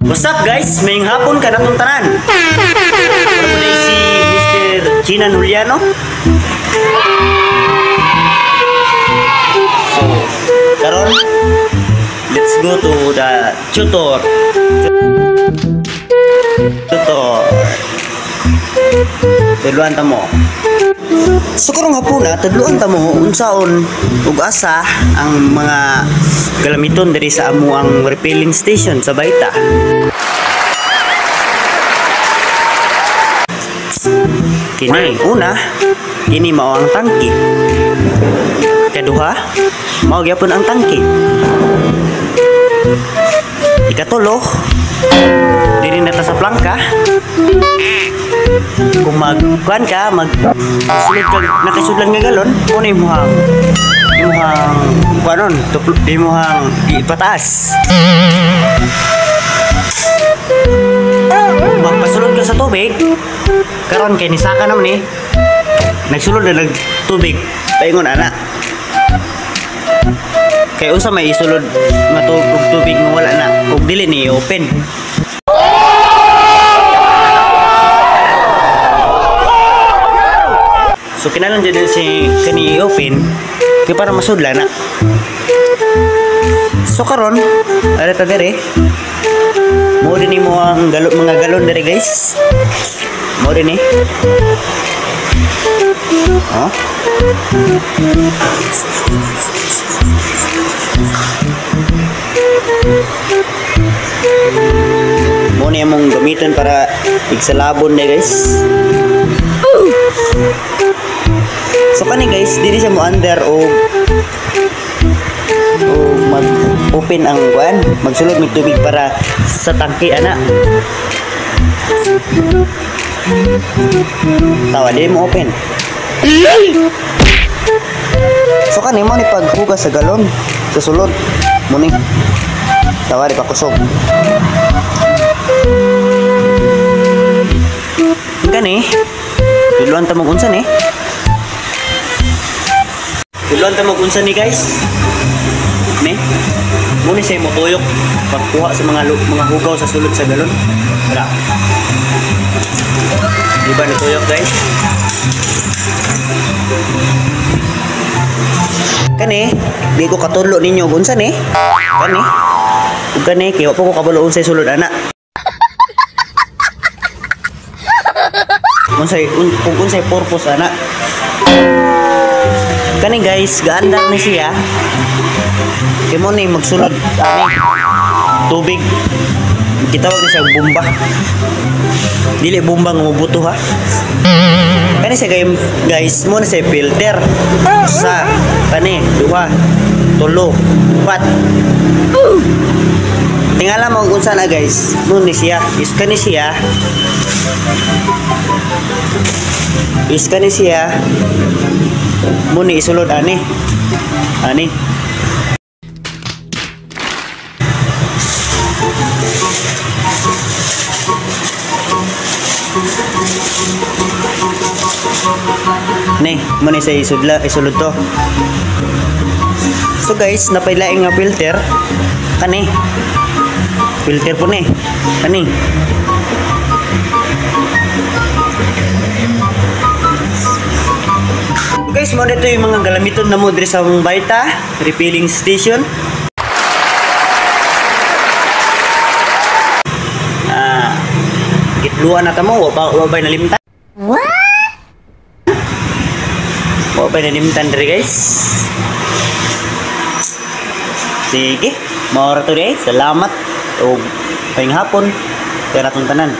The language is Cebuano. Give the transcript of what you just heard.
What's up, guys? Maayong hapon kanatong tanan. Ako po si Mr. Gina Juliano. So, karon, let's go to the tutor. Tutor. Tudluan ta mo. So karong hapuna, tudluan ta mo unsaon ug asa ang mga galamiton diri sa amuang refilling station sa Baita. Kini una, kini mao ang tangki. Kaduha, mao gyapon ang tangki. Ikatulo, diri na ta sa plangka. Kung magkuan ka, magsulod ka, nakasudlan nga galon, kuno imuhang kuanon, imuhang ipataas. Magpasulod ka sa tubig, karon kay nisaka naman eh. Nagsulod na nagtubig, paingon ana. Kay unsa may isulod nga tubig nga wala na, ug dili ni open. So kinahanglan jud si kani open kay para masudla na. So karon, ara ta diri. Mo din mo ang mga galon diri, guys. Mo din eh. Oh. Mo ni among gamiton para igsalabon na, guys. So kani, guys, dili siya mo under o mag-open ang kuan, magsulod mig tubig para sa tangki ana. Tawa dili mo open. So kani mo ni paghugas sa galon sa sulod mo ni. Tawa di pa kusog. Kani tudluan ta mo unsa ni? Tudluan ta mo unsa ni, guys? Ni? Muna siya motuyok pagkuha sa mga hugaw sa sulod sa galon. Wala. Di ba nituyok, guys? Kani, di ko katudlo ninyo kung unsa ni. Kani. Ug kani kay wa pa ko kabalo unsay sulod ana. Unsay kung unsay purpose ana. Kani, guys, gaandar ni siya. Kay mo ni magsulod ani tubig. Gitawag ni siya bomba. Dili bomba nga mobuto ha. Kani siya, guys, mo ni siya filter. Sa kani duha, tulo, upat. Tingala mo kung unsa na, guys. Mo ni siya, is kani siya. Is kani siya. Mo ni isulod ani. Ani. Ni, mo ni sa isulod to. So guys, napailaing nga filter kani. Filter po ni. Kani. Guys, mo dito yung mga galamiton na mo diri sa among Baita refilling station. Gitluan na ta mo, wa bay nalimtan. What? Wa bay nalimtan diri, guys. Sige, mao ra to, guys. Salamat ug maayong hapon kay natong tanan.